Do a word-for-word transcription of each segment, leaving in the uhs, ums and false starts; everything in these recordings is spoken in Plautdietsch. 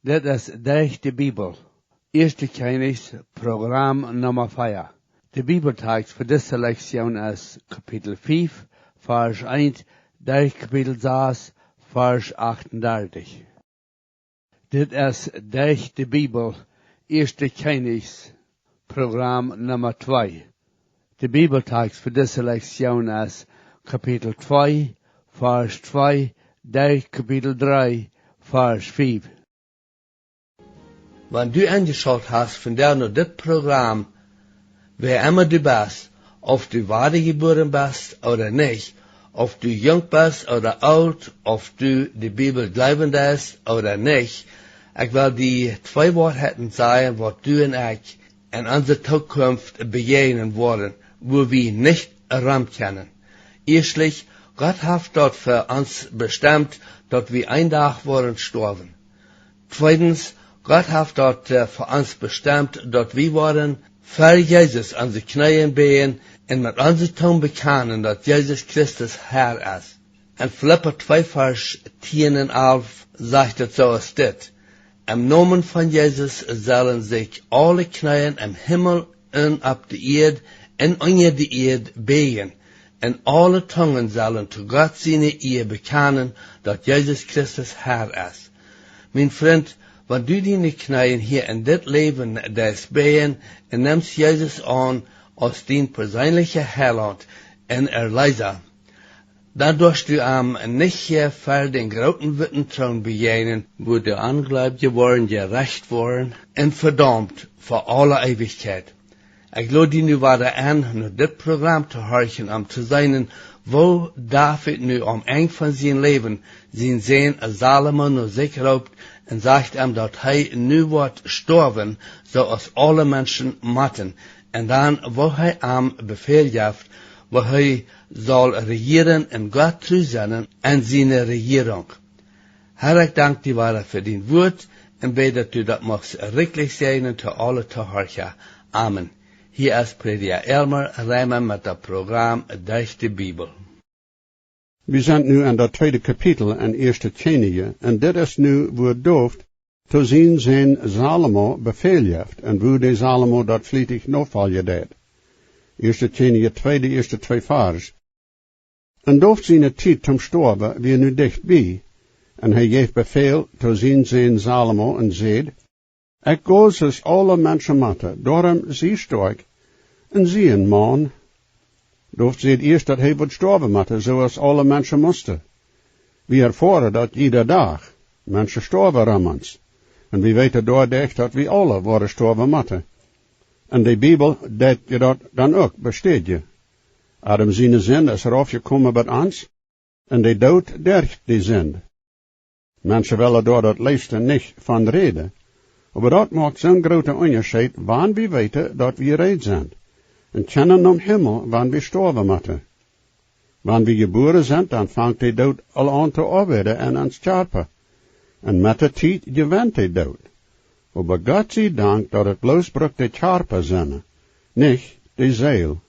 Dit es Derch de Bibel, Ieeschte Kjennichs, Program Numma vea. De Bibeltext fa dise Lektion es Kapitel fief, Varsch eent, derch Kapitel sas, Varsch achtundartich. Dit es Derch de Bibel, Ieeschte Kjennichs, Program Numma twee. De Bibeltext fa dise Lektion es Kapitel twee, Varsch twee, derch Kapitel dree, Varsch fief. Wan du enjeschaut hast vondoag no dit Program, wäa emma du best, auf du wadajebuaren best ooda nich, auf du junk best ooda oolt, auf du de Bibel jleewen deist ooda nich, ekj well die twee Woarheiten sajen, waut du un ekj en onse Tookunft bejäajnen woaren, wua wie nich rom kjennen. Ieeschtlich, Gott haft daut fa ons bestemt, daut wie een Dach woaren stoawen. Tweedens, Gott haft daut, äh, fa ons bestemt, daut wie woaren ver Jesus onse Kjnees bäjen un met onse Tung bekjanen, daut Jesus Christus Herr es. En Filippa twee, Varsch tieen un alf sajcht et soo aus dit: Em Nomen von Jesus sellen sikj aule Kjnees em Himmel un opp de Ieed un unja de Ieed bäjen, un aule Tungen sellen to Gott siene Iea bekjanen, daut Jesus Christus Herr es. Mien Frint, wan du diene Kjnees hia en dit Läwen deist bäjen un nemst Jesus aun aus dien perseenlicha Heilaunt un Erleesa, dan doascht du am nich hia ver dän grooten witten Troon bejäajnen, wua de Onjleewje woaren jerecht woaren un vedaumt fa aule Eewichkjeit. Ekj lod die nu wada en, no dit Program to horchen, om to seenen, woo David nu aum Enj von sien Läwen sien Sän Salomo no sikj roopt un sajcht am, daut hee nu woat stoawen, soo aus aule Menschen motten, un dan, woo hee am Befäl jeft, woo hee saul rejieren un Gott tru sennen en siene Rejierunk. Herr, ekj dank die wada fa dien Wuat un bäd, daut du daut muchst rikjlich säajnen to aule Tohorcha. Amen. Hia es Prädja Elmer Reimer met daut Program Derch de Bibel. Wie sent nu en daut tweede Kapitel en Ieeschte Kjennichs, un dit es nu, wua David to sien Sän Salomo Befäl jeft, un wua de Salomo daut flietich nofoljen deed. Ieeschte Kjennichs twee, de ieeschte twee Varsch. Un David siene Tiet toom stoawen wia nu dicht bie, un hee jeef Befäl to sien Sän Salomo un säd: Ekj go soo aus aule Menschen motten, doarom sie stoakj un sie een Maun. David säd ieescht, daut hee wudd stoawen motten, soo aus aule Menschen musten. Wie erfoaren daut jieda Dach. Menschen stoawen rom ons. Un wie weeten doaderch, daut wie aule woaren stoawen motten. Un de Bibel deit je daut dan uk bestädjen. Adam siene Sind es raufjekomen bat ons, un de Doot derch de Sind. Menschen wellen doa daut leefste nich von räden, oba daut moakt soon grooten Unjascheet, wan wie weeten, daut wie reed sent un kjennen nom Himmel, wan wie stoawen motten. Wan wie jebuaren sent, dan fangt de Doot aul aun to oabeiden en ons Kjarpa, un met de Tiet jewent de Doot. Oba Gott sie Dank, daut et bloos brukt de Kjarpa sennen, nich de Seel.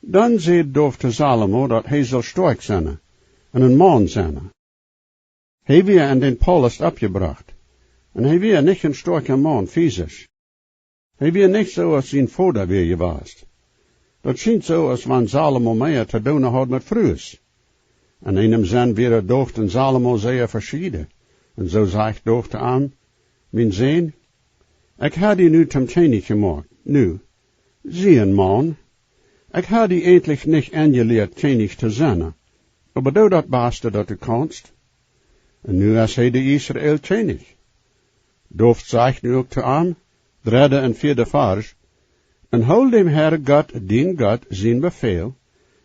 Dan säd David to Salomo, daut hee saul stoakj sennen un een Maun sennen. Hee wia en dän Paulus oppjebrocht, un hee wia nich een stoakja Maun fisisch. Hee wia nich soo aus sien Voda wia jewast. Daut schient soo, aus wan Salomo mea to doonen haud met Frues. En eenem Senn wieren David un Salomo sea veschieden, un soo sajcht David to am: Mien Sän, ekj hab die nu toom Kjennich jemoakt. Nu, sie een Maun. Ekj hab die eejentlich nich enjelieet, Kjennich to sennen, oba doo daut baste, daut du kaunst. Un nu es hee de Israel Kjennich. David sajcht nu uk to am, dredde un vieede Varsch: Un hool däm Herr Gott, dien Gott, sien Befäl,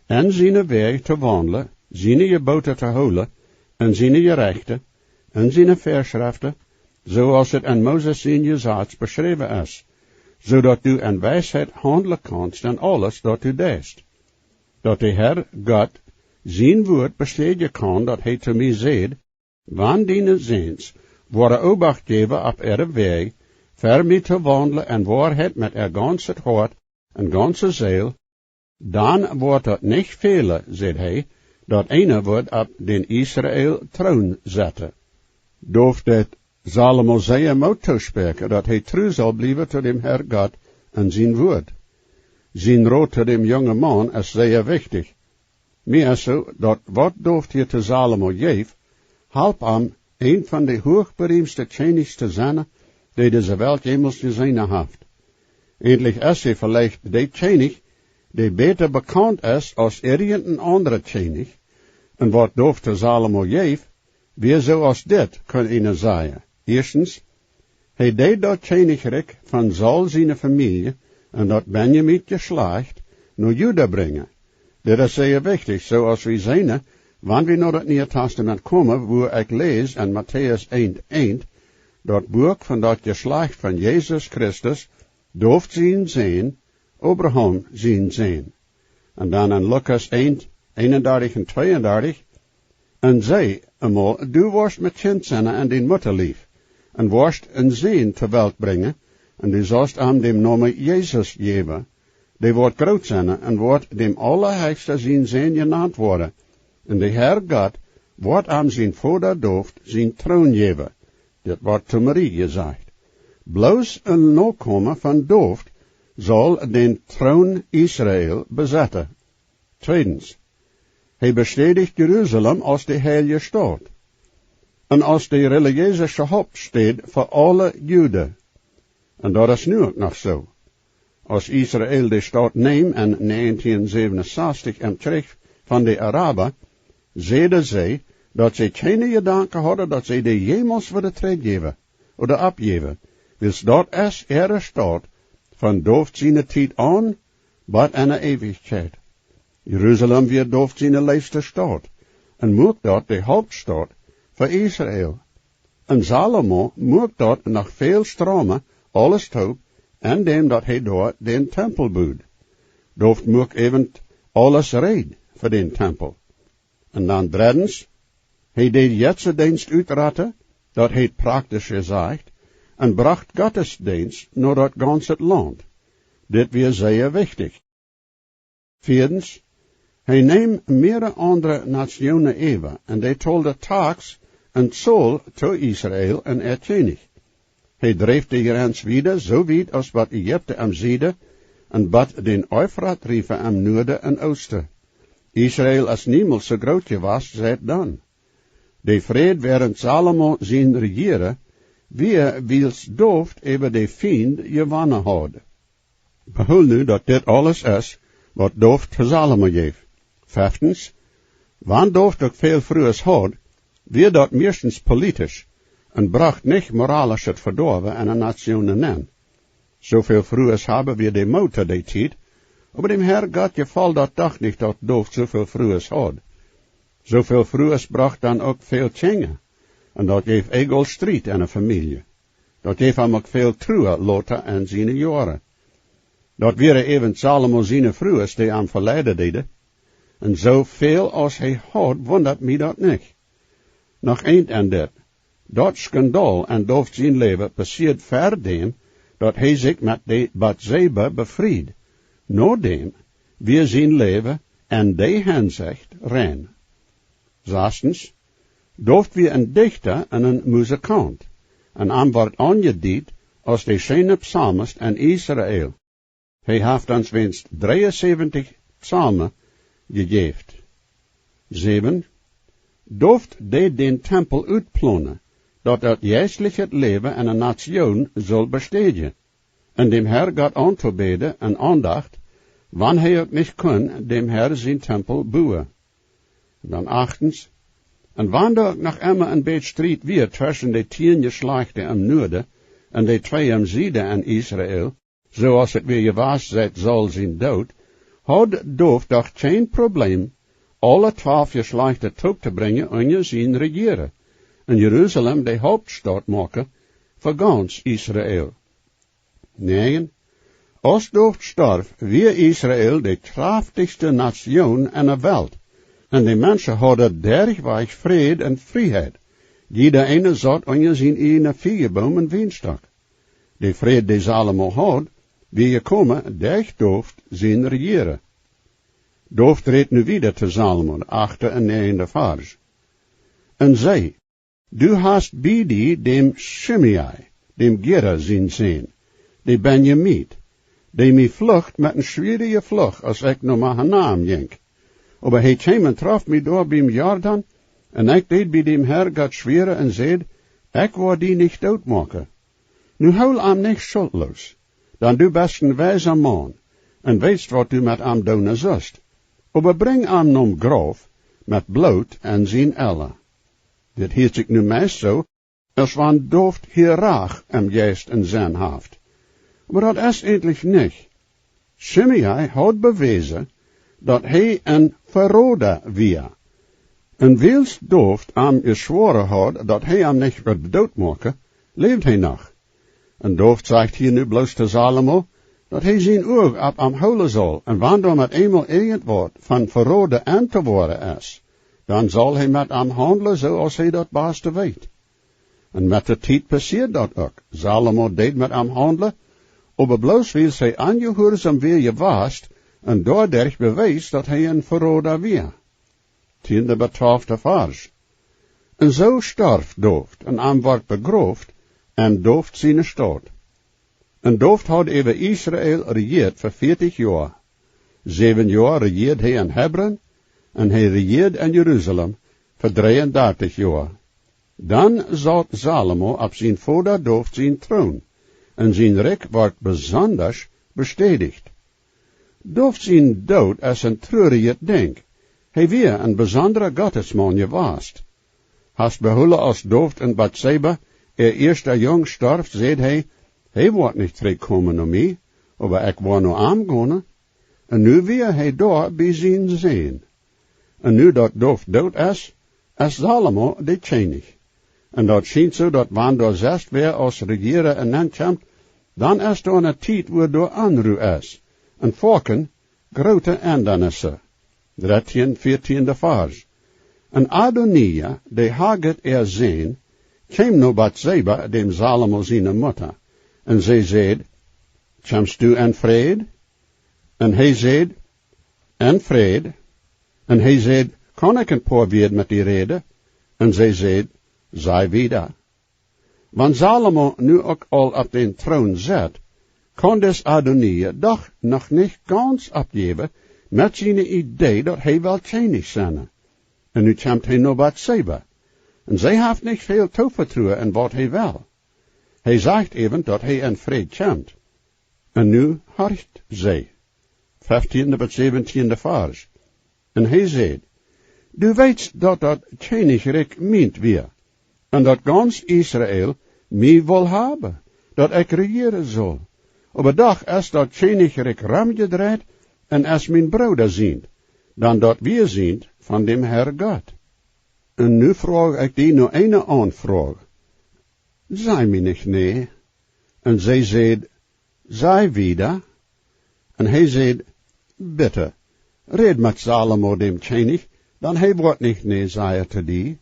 en siene Wäaj to waundlen, siene Jebooten to hoolen, un siene Jerechte, un siene Väaschreften, soo aus et en Moses sien Jesaz beschräwen es, soo daut du en Weisheit haundlen kaunst en aules, daut du deist. Daut de Herr Gott sien Wuat bestädjen kaun, daut hee to mie säd: Wan diene Säns woaren Oobacht jäwen opp äare Wäaj, ver mie to waundlen en Woarheit met äa gaunzet Hoat un gaunze Seel, dan woat daut nich fälen, säd hee, daut eena woat opp dän Israel Troon setten. David deed Salomo sea Moot toospräakjen, daut hee tru saul bliewen to däm Herr Gott un sien Wuat. Sien Rot to däm jungen Maun es sea wichtich. Mie es soo, daut waut David hia to Salomo jeef, holp am, een von de huachberiemste Kjennichs to sennen, dee dise Welt jemols jeseenen haft. Eejentlich es hee veleicht de Kjennich, dee bäta bekaunt es aus irjent een aundra Kjennich, un waut David to Salomo jeef, wia soo aus dit, kunn eena sajen. Ieeschtens, hee deed daut Kjennichrikj von Saul siene Famielje un daut Benjamin Jeschlajcht no Juda brinjen. Dit es sea wichtich, soo aus wie seenen, wan wie no daut Niee Tastament komen, wua ekj läs en Matäus eent eent, daut Buak von daut Jeschlajcht von Jesus Christus, David sien Sän, Abraham sien Sän. Un dan en Lukas eent, eenundartich un tweeundartich, un säd emol: Du woascht met Kjint sennen en dien Muttalief, un woascht een Sän to Welt brinjen, un du saust am dän Nomen Jesus jäwen. Dee woat groot sennen un woat däm Aulahechsten sien Sän jenant woaren. Un de Herr Gott woat am sien Voda David sienen Troon jäwen. Dit woat to Maria jesajcht. Bloos een Nokomen von David saul dän Troon Israel besetten. Tweedens, hee bestädicht Jerusalem aus de heilje Staut un aus de relijeese Hauptstaut fa aule Juden. Un daut es nu uk noch soo. Aus Israel de Staut neem en näajentieen säwenunsastich em Kjrich von de Araba, säden see, daut see kjeene Jedanken hauden, daut see dee jemols wudden trigjjäwen ooda oppjäwen, wiels daut es äare Staut von David siene Tiet aun bat enne Eewichkjeit. Jerusalem wia David siene leefste Staut un muak daut de Hauptstaut fa Israel. Un Salomo muak daut noch väl strama, aules toop, en däm daut hee doa dän Tempel bud. David muak äwent aules reed fa dän Tempel. Un dan dreddens, hee deed Jetzedeenst utrotten, daut heet praktisch jesajcht, un brocht Gottesdeenst no daut gaunze Launt. Dit wia sea wichtich. Vieedens, hee neem mearere aundre Natsjoonen äwa un dee tolden Taks un Zoll to Israel un äa Kjennich. Hee dreef de Jrenz wieda soo wiet aus bat Ägipten em Sieden un bat dän Eufratriefa em Nuaden un Oosten. Israel es niemols soo groot jewast siet dan. De Fräd wäarent Salomo sien Rejieren wia, wiels David äwa de Fiend jewonnen haud. Behool nu, daut dit aules es, waut David to Salomo jeef. Feftens, wan David uk väl Frues haud, wia daut mieeschtens politisch un brocht nich moralischet Vedoawen en de Natsjoonen nenn. Soo väl Frues haben wia de Mood to dee Tiet, oba däm Herr Gott jefoll daut doch nich, daut David soo väl Frues haud. Soo väl Frues brocht dan uk väl Kjinja, un daut jeef eejentlich Striet en de Famielje. Daut jeef am uk väl Trua lota en siene Joaren. Daut wieren äwent Salomo siene Frues, dee am veleiden deeden, un soo väl aus hee haud, wundat mie daut nich. Noch eent en dit: Daut Skandal en David sien Läwen passieed ver däm, daut hee sikj met de Batseba befried. No däm wia sien Läwen en dee Hensecht rein. Sastens, David wia een Dichta un een Musikaunt, un am woat aunjediet aus de scheene Psalmist en Israel. Hee haft ons weens dreeunsäwentich Psalmen jejäft. Säwen, David deed dän Tempel utplonen, daut daut jeistlichet Läwen en de Natsjoon sull bestädjen, un däm Herr Gott auntobäden en Aundacht, wan hee uk nich kunn däm Herr sien Tempel buen. Dan achtens, un wan doa uk noch emma een bät Striet wia tweschen de tieen Jeschlajchten em Nuaden un de twee em Sieden en Israel, soo aus et wia jewast siet Saul sien Doot, haud David doch kjeen Probleem, aule twalf Jeschlajchten toop to brinjen unja sien Rejieren, un Jerusalem de Hauptstaut moaken fa gaunz Israel. Näajen, aus David storf, wia Israel de kjraftichste Natsjoon en de Welt, un de Menschen hauden derchwajch Fräd un Frieheit. Jieda eena saut unja sien ieejnen Fiejeboom un Wienstock. De Fräd, dee Salomo haud, wia jekomen derch David sien Rejieren. David rät nu wieda to Salomo, de achte un näajende Varsch. Un säd: Du hast bie die däm Schimei, däm Gera sien Sän, de Benjamit, dee mie flucht met eene schwierje Flucht, aus ekj no Mahanaim jinkj. Oba hee kjeem un trof mie doa biem Jordan, un ekj deed bie däm Herr Gott schwäaren un säd: Ekj woa die nich doot moaken. Nu hool am nich schultloos, dan du best een wiesa Maun un weetst, waut du met am doonen sust. Oba brinj am nom Grauf met Bloot en sien Ella. Dit hieet sikj nu meist soo, aus wan David hia Rach em Jeist un Senn haft. Oba daut es eejentlich nich. Schimei haud bewäsen, daut hee een Verroda wia. Un wiels David am jeschwoaren haud, daut hee am nich wudd doot moaken, läwd hee noch. Un David sajcht hia nu bloos to Salomo, daut hee sien Uag opp am hoolen saul, un wan doa met eemol irjentwaut von Verroda en to woaren es, dan saul hee met am haundlen, soo aus hee daut baste weet. Un met de Tiet passieed daut uk. Salomo deed met am haundlen, oba bloos wiels hee onjehuarsom wia jewast un doaderch bewees, daut hee een Verroda wia. Tiende bat twalfte Varsch. Un soo storf David, un am wort begroft en David siene Staut. Un David haud äwa Israel rejieet fa vieetich Joa. Säwen Joa rejieed hee en Hebron, un hee rejieed en Jerusalem fa dreeundartich Joa. Dan saut Salomo opp sien Voda David sien Troon, un sien Rikj wort besondasch bestädicht. David sien Doot es een truarjet Dinkj. Hee wia een besondra Gottesmaun jewast. Hast behoolen, aus David un Batseba äa ieeschta Jung storf, säd hee, hee woat nich trigjkomen no mie, oba ekj woa no am gonen. Un nu wia hee doa bie sien Sän. Un nu daut David doot es, es Salomo de Kjennich. Un daut schient soo, daut wan doa sest wäa aus Rejiera enenn kjemt, dan es doa ne Tiet, wua doa Onru es, un foaken groote Endanissen. Dartieen, vieetiende Varsch. Un Adonija, de Hagit äa Sän, kjeem no Batseba, däm Salomo siene Mutta, un see säd: Kjemst du en Fräd? Un hee säd: En Fräd. Un hee säd: Kaun ekj een poa Wieed met die räden? Un see säd: Saj wieda. Wan Salomo nu uk aul opp dän Troon sett, kaun dis Adonija doch noch nich gaunz oppjäwen met siene Idee, daut hee well Kjennich sennen. Un nu kjemt hee no Batseba. Un see haft nich väl Toovetruen en waut hee well. Hee sajcht äwent, daut hee en Fräd kjemt. Un nu horcht see. Feftiende bat säwentiende Varsch. Un hee säd: Du weetst, daut daut Kjennichrikj mient wia, un daut gaunz Israel mie wull haben, daut ekj rejieren sull. Oba doch es daut Kjennichrikj romjedreit un es mien Brooda sient, dan daut wia sient von däm Herr Gott. Un nu froag ekj die no eene Aunfroag. Saj mie nich nä. Un see säd: Saj wieda. Un hee säd: Bitte, räd met Salomo, däm Kjennich, dan hee woat nich nä sajen to die,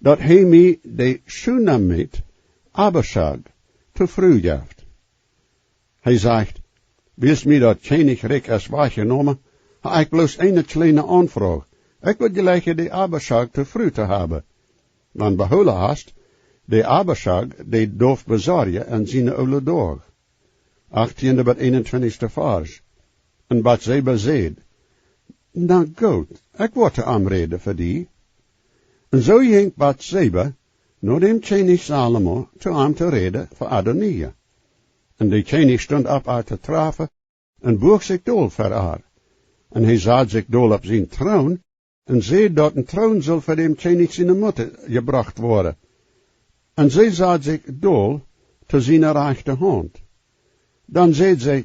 daut hee mie de Schunamit Abischag to Fru jeft. Hee sajcht: Wiels mie daut Kjennichrikj es wajchjenomen, ha ekj bloos eene kjleene Aunfroag. Ekj wudd jleichen, de Abischag to Fru to haben. Wan behoolen hast, de Abischag, dee David besorjen en siene oole Doag. Achttiende bat eenuntwintichste Varsch. Un Batseba säd: Na goot, ekj woa to am räden fa die. Un soo jinkj Batseba no däm Kjennich Salomo to am to räden fa Adonija. Un de Kjennich stunt opp, ar to trafen, un buach sikj dol fa ar. Un hee sad sikj dol opp sien Troon, un säd, daut een Troon sull fa däm Kjennich siene Mutta jebrocht woaren. Un see sad sikj dol to siene rajchte Haunt. Dan säd see: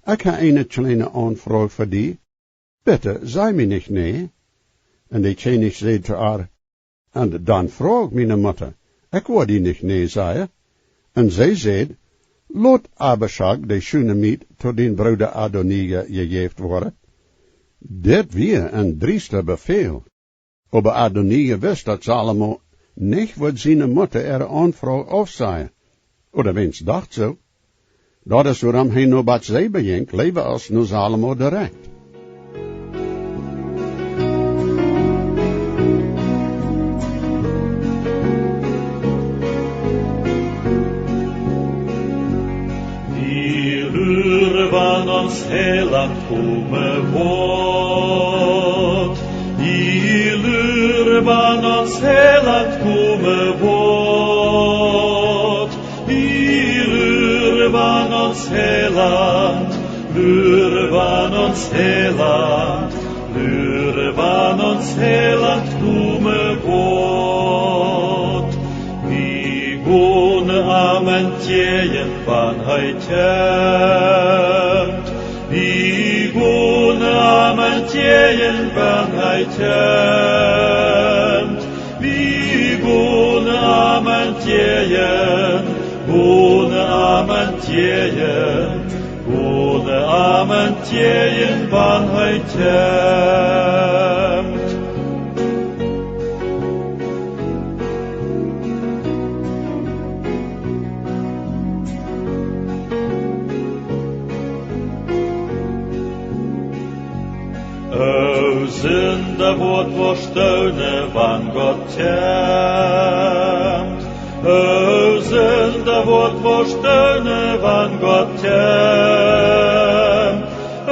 Ekj ha eene kjleene Aunfroag fa die. Bitte, saj mie nich nä. Un de Kjennich säd to ar: Un dan froag, miene Mutta, ekj woa die nich nä sajen. Un see säd: Lot Abischag, de Schunamit, to dien Brooda Adonija jejäft woaren. Dit wia een driesta Befäl. Oba Adonija wist, daut Salomo nich wudd siene Mutta äare Aunfroag aufsajen. Ooda weens docht soo. Daut es wuarom hee no Batseba jinkj, leewa aus no Salomo direkt. Wan ons Heilaunt komen woat, ielur wan ons Heilaunt komen woat, ielur wan ons Heilaunt, lur wan ons Heilaunt, lur wan ons Heilaunt komen woat. Wie gonen am entjäajen, wan hee kjemt. Wie gonen am entjäajen, wan hee kjemt. Wie gonen am entjäajen, gonen am entjäajen, gonen am entjäajen, wan hee kjemt. O Sinda, woat woa stoonen, wan Gott kjemt. O Sinda, woat woa stoonen, wan Gott kjemt. O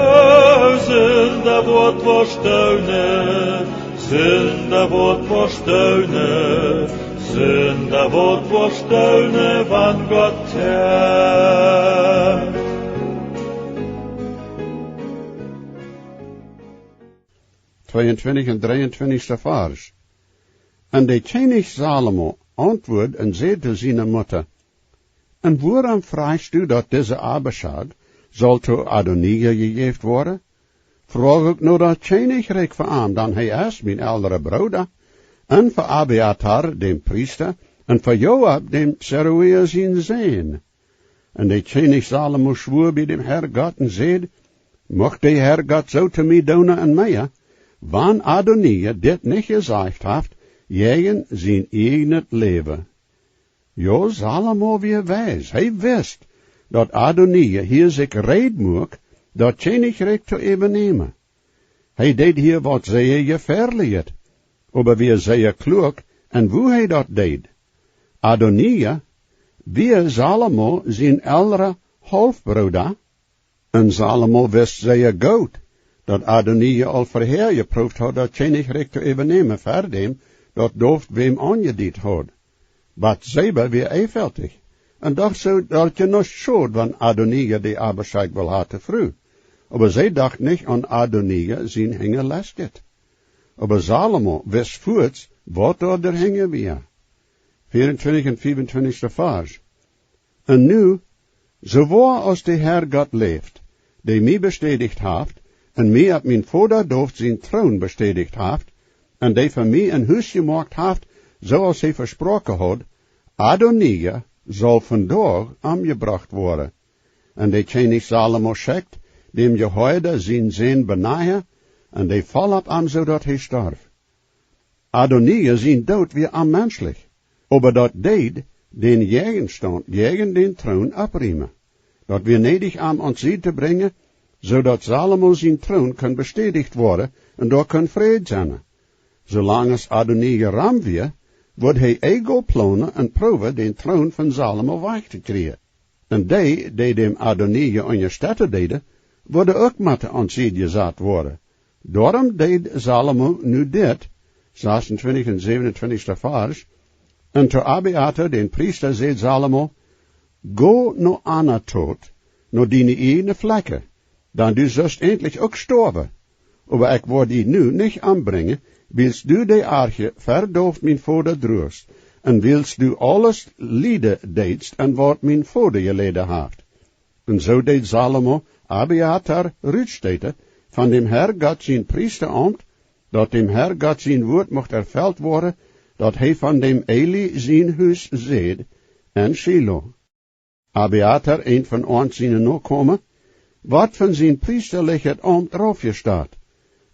Sinda, woat woa stoonen, Sinda, woat woa stoonen, Sinda, woat woa stoonen, wan Gott kjemt. Tweeuntwintich un dreeuntwintichste Varsch. Un de Kjennich Salomo auntwuad un säd to siene Mutta: Un wuarom frajchst du, daut dise Abischag saul to Adonija jejäft woaren? Froag uk no daut Kjennichrikj fa am, dan hee es mien eldra Brooda, un fa Abiatar, däm Priesta, un fa Joab, däm Zeruja sien Sän. Un de Kjennich Salomo schwua bie däm Herr Gott un säd: Mucht de Herr Gott soo to mie doonen un mea, wan Adonija dit nich jesajcht haft jäajen sien ieejnet Läwen. Jo, Salomo wia weis. Hee wist, daut Adonija hia sikj reed muak, daut Kjennichrikj to äwanämen. Hee deed hia waut sea jefäalichet, oba wia sea kluak en woo hee daut deed. Adonija wia Salomo sien eldra Haulfbrooda, un Salomo wist sea goot, daut Adonija aul verhäa jeprooft haud, daut Kjennichrikj to äwanämen, ver däm daut David wäm aunjediet haud. Batseba wia eefeltich un docht soo, daut je noch schod, wan Adonija de Abischag wull ha to Fru. Oba see docht nich aun Adonija sien Hinjalestet. Oba Salomo wist fuaz, waut doa doahinja wia. Veauntwintich un fiefuntwintichste Varsch. Un nu, soo woa aus de Herr Gott läft, dee mie bestädicht haft, un mie opp mien Voda David sien Troon bestädicht haft, un dee fa mie een Hus jemoakt haft, soo aus hee vesproaken haud, Adonija saul vondoag omjebrocht woaren. Un de Kjennich Salomo schekjt däm Jehoiada sien Sän Benaja, un dee foll opp am, soo daut hee storf. Adonija sien Doot wia onmenschlich, oba daut deed dän Jäajenstaunt jäajen dän Troon oppriemen. Daut wia needich, am aun Sied to brinjen, soo daut Salomo sien Troon kunn bestädicht woaren un doa kunn Fräd sennen. Soo lang aus Adonija rom wia, wudd hee ego plonen un proowen, dän Troon von Salomo wajch to kjrieen. Un dee, dee däm Adonija unjastetten deeden, wudden uk motten aun Sied jesat woaren. Doarom deed Salomo nu dit, sasuntwintich un säwenuntwintichste Varsch. Un to Abiatar, dän Priesta, säd Salomo: Go no Anatot, no diene ieejne Flekjen, dan du sust entlich uk stoawen. Oba ekj woa die nu nich ombrinjen, wiels du de Arche ver David mien Voda druachst, un wiels du aules lieden deetst, un waut mien Voda jeläden haft. Un soo deed Salomo Abiatar rutstoten von däm Herr Gott sien Priestaaumt, daut däm Herr Gott sien Wuat mucht erfelt woaren, daut hee von däm Eli sien Hus säd en Schilo. Abiatar, eent von Aaron siene Nokomen, wort von sien priestalichet Aumt raufjestat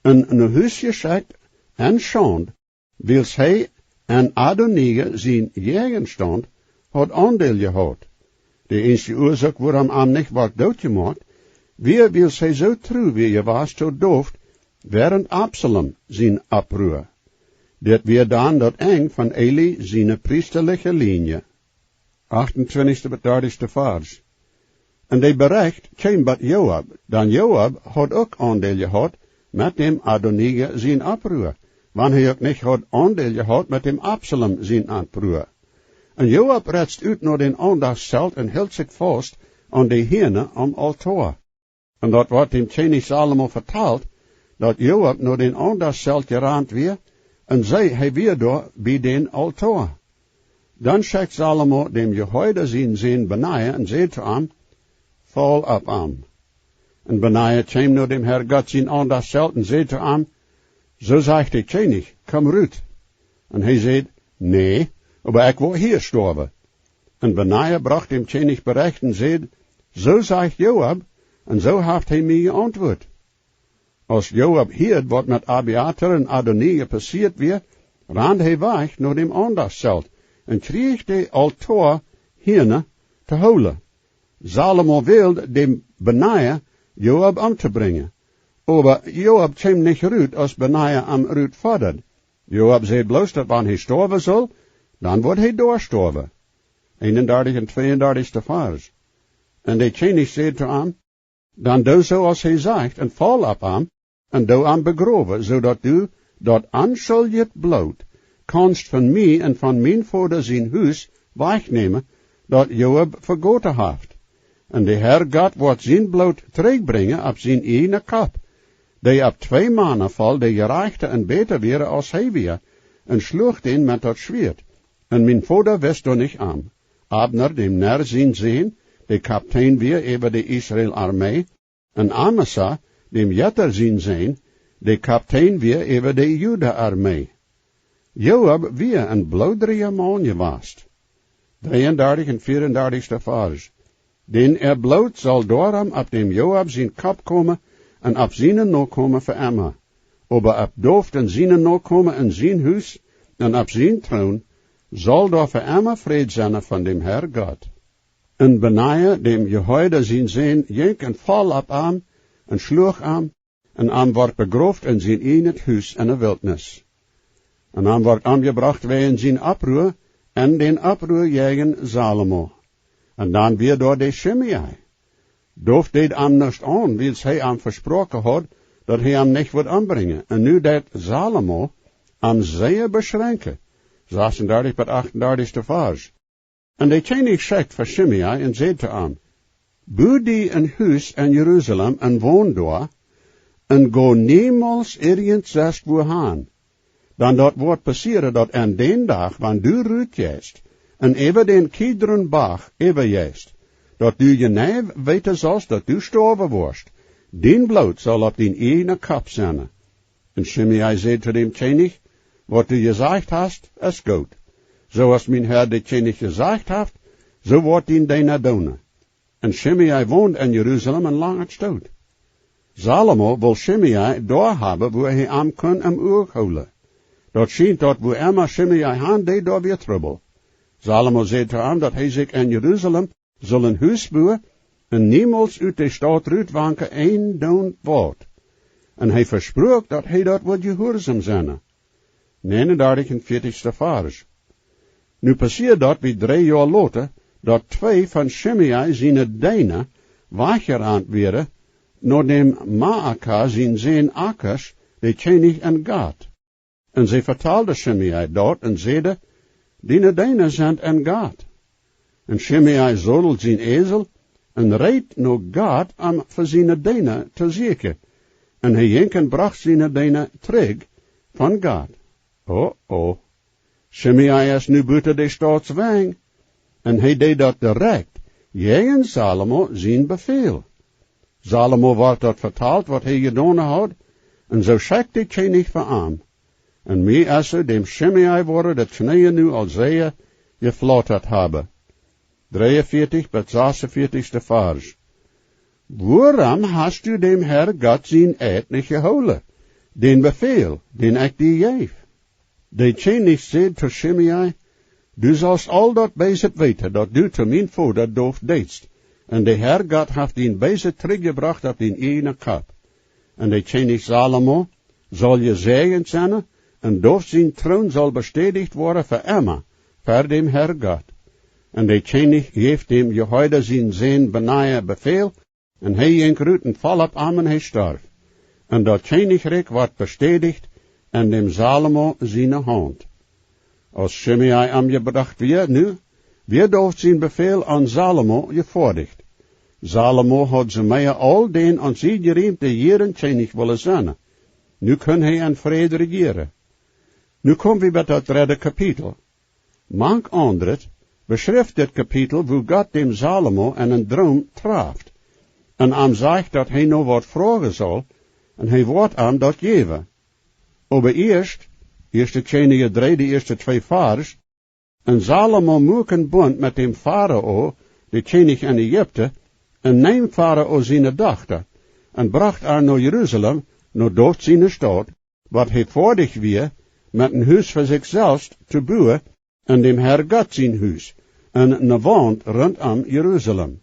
un no Hus jeschekjt en Schaund, wiels hee en Adonija sien Jäajenstaunt haud Aundeel jehaut. De eensje Uasoak, wuarom am nich wort dootjemoakt, wia, wiels hee soo tru wia jewast to David wäarent Absalom sien Opprua. Dit wia dan daut Enj von Eli siene priestaliche Lienje. Achtuntwintichste bat dartichste Varsch. Un de Berecht kjeem bie Joab, dan Joab haud uk Aundeel jehaut met däm Adonija sien Opprua, wan hee uk nich haud Aundeel jehaut met däm Absalom sien Opprua. Un Joab retst ut no dän Aundachtszelt un hilt sikj faust aun de Hiena aum Altoa. Un daut woat däm Kjennich Salomo vetalt, daut Joab no dän Aundachtszelt jerant wia, un see, hee wia doa bie dän Altoa. Dan schekjt Salomo däm Jojada sien Sän Benaja un säd to am: Faul opp am. Un Benaja kjeem no däm Herr Gott sien Aundachtszelt un säd to am: Soo sajcht de Kjennich: Komm rut. Un hee säd: Nä, oba ekj woa hia stoawen. Un Benaja brocht däm Kjennich Berecht un säd: Soo sajcht Joab, un soo haft hee mie jeauntwuat. Aus Joab hieed, waut met Abjatar un Adonija passieet wia, rand hee wajch no däm Aundachtszelt un kjrieech de Altoa Hiena to hoolen. Salomo wäld däm Benaja, Joab omtobrinjen. Oba Joab kjeem nich rut, aus Benaja am rutfodad. Joab säd bloos, daut wan hee stoawen sull, dan wudd hee doa stoawen. Eenundartich un tweeundartichste Varsch. Un de Kjennich säd to am: Dan doo soo aus hee sajcht, un faul opp am, un doo am begrowen, soo daut du daut onschuldje Bloot kaunst von mie un von mien Voda sien Hus wajchnämen, daut Joab vegoten haft. Un de Herr Gott woat sien Bloot trigjbrinjen opp sien ieejnen Kopp, dee opp twee Mana foll, dee jerajchta un bäta wieren aus hee wia, un schluach dän met daut Schwieet. Un mien Voda wist doa nich om. Abner, däm Ner sien Sän, dee Kaptein wia äwa de Israel Armee, un Amasa, däm Jeter sien Sän, dee Kaptein wia äwa de Juda Armee. Joab wia een bloodrija Maun jewast. Dreeundartich un veeundartichste Varsch. Dän äa Bloot saul doarom opp däm Joab sien Kopp komen un opp siene Nokomen fa emma. Oba opp David un siene Nokomen un sien Hus un opp sien Troon saul doa fa emma Fräd sennen von däm Herr Gott. Un Benaja, däm Jojada sien Sän, jinkj un foll opp am un schluach am, un am wort begroft en sien ieejnet Hus en de Wiltnis. Un am wort omjebrocht wäajen sien Opprua un dän Opprua jäajen Salomo. Un dan wia doa de Schimei. David deed am nuscht aun, wiels hee am vesproaken haud, daut hee am nich wudd ombrinjen. Un nu deit Salomo am sea beschrenkjen. Sasunndartich bat achtunndartichste Varsch. Un de Kjennich schekjt fa Schimei un säd to am: Bu die een Hus en Jerusalem un won doa, un go niemols irjent sest wua han. Dan daut woat passieren, daut aun dän Dach, wan du rut jeist un äwa dän Kidron Bach äwa jeist, daut du jeneiw weeten saust, daut du stoawen woascht. Dien Bloot saul opp dien ieejnen Kopp sennen. Un Schimei säd to däm Kjennich: Waut du jesajcht hast, es goot. Soo aus mien Herr de Kjennich jesajcht haft, soo woat dien Deena doonen. Un Schimei wond en Jerusalem een langen Stoot. Salomo wull Schimei doa haben, wua hee am kunn em Uag hoolen. Daut schient, daut wua emma Schimei han deed, doa wia Trubbel. Salomo säd to am, daut hee sikj en Jerusalem sull een Hus buen un niemols ut de Staut rut wanken, eendoonen waut. Un hee vespruak, daut hee daut wudd jehuarsom sennen. Näajenundartich un veatichste Varsch. Nu passieed daut bie dree Joa lota, daut twee von Schimei siene Deena wajchjerant wieren, no däm Maaka sien Sän Akisch, de Kjennich en Gat. Un see vetalden Schimei daut un säden: Diene Deena sent en Gat. Un Schimei sodeld sien Esel un reed no Gat, om fa siene Deena to sieekjen. Un hee jinkj un brocht siene Deena trigj von Gat. O, o. Schimei es nu buten de Stautswenj. Un hee deed daut direkt, jäajen Salomo sien Befäl. Salomo wort daut vetalt, waut hee jedonen haud, un soo schekjt de Kjennich fa am. Un mie es soo, däm Schimei woaren de Kjneeen nu aul sea jeflautat haben. Dreeunveatich bat sasunveatichste Varsch. Wuarom hast du däm Herr Gott sien Eid nich jehoolen, dän Befäl, dän ekj die jeef? De Kjennich säd to Schimei: Du saust aul daut Beeset weeten, daut du to mien Voda David deedst, un de Herr Gott haft dien Beeset trigjjebrocht opp dien ieejnen Kopp. Un de Kjennich Salomo saul jesäajent sennen, un David sien Troon saul bestädicht woaren fa emma, ver däm Herr Gott. Un de Kjennich jeef däm Jehoiada sienen Sän Benaja Befäl, un hee jinkj rut un foll opp am un hee storf. Un daut Kjennichrikj wort bestädicht en däm Salomo siene Haunt. Aus Schimei omjebrocht wia, nu wia David sien Befäl aun Salomo jefoadicht. Salomo haud soo mea aul dän aun siene jeriemde Jieren Kjennich wullen sennen. Nu kunn hee en Fräd rejieren. Nu kom wie bie daut dredde Kapitel. Mank aundret beschrift dit Kapitel, woo Gott däm Salomo en een Droom traft un am sajcht, daut hee no waut froagen saul, un hee woat am daut jäwen. Oba ieescht, ieeschte Kjennichs dree, de ieeschte twee Varsch, un Salomo muak een Bunt met däm Farao, de Kjennich en Ägipten, un neem Farao siene Dochta, un brocht ar no Jerusalem, no David siene Staut, waut hee foadich wia, met een Hus fa sikj selfst to buen, en däm Herr Gott sien Hus, un eene Waunt runtom Jerusalem.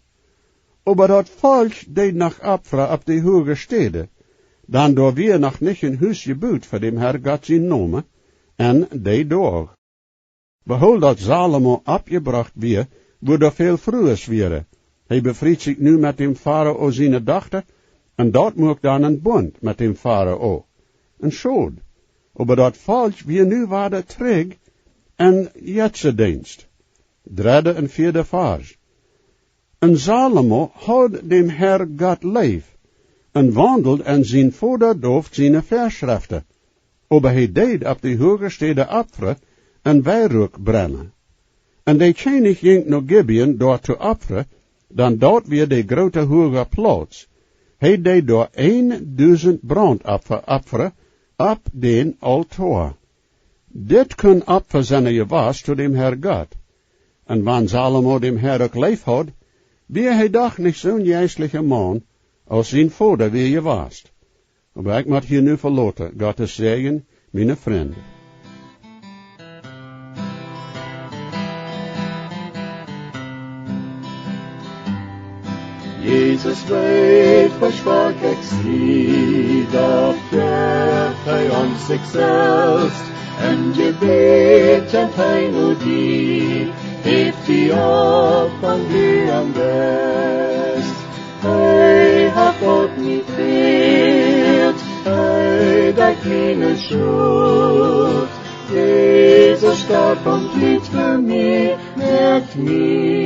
Oba daut Volkj deed noch opfren opp de huage Städen, dan doa wia noch nich een Hus jebut fa däm Herr Gott sienen Nomen, en dee Doag. Behold, daut Salomo oppjebrocht wia, wua doa väl Frues wieren. Hee befriet sikj nu met däm Farao siene Dochta, un daut muak dan een Bunt met däm Farao. Een Schod. Oba daut Volkj wia nu wada trigj en Jetsedeenst. Dredde un vieede Varsch. Un Salomo haud däm Herr Gott leef, un waundeld en sien Voda David siene Väaschreften, oba hee deed opp de huage Städen opfren un Weiruak brennen. Un de Kjennich jinkj no Gibeon doa to opfren, dan daut wia de groote huage Plauz. Hee deed doa eendusent Brauntopfa opfren opp dän Aultoa. Dit kunn Opfa sennen jewast to däm Herr Gott. Un wan Salomo däm Herr uk leef haud, wia hee doch nich soon jeistlicha Maun aus sien Voda wia jewast. Oba ekj mott hia nu veloten. Gottes Säajen, miene Frind. Jesus weet, woo schwak ekj sie, doch jäft hee ons sikj selfst. En Jebäd kjemt hee no die, häft die opp, wan du am best. Hee haft waut mie fält, hee deit miene Schult. Jesus storf un litt fa mie, moakt mie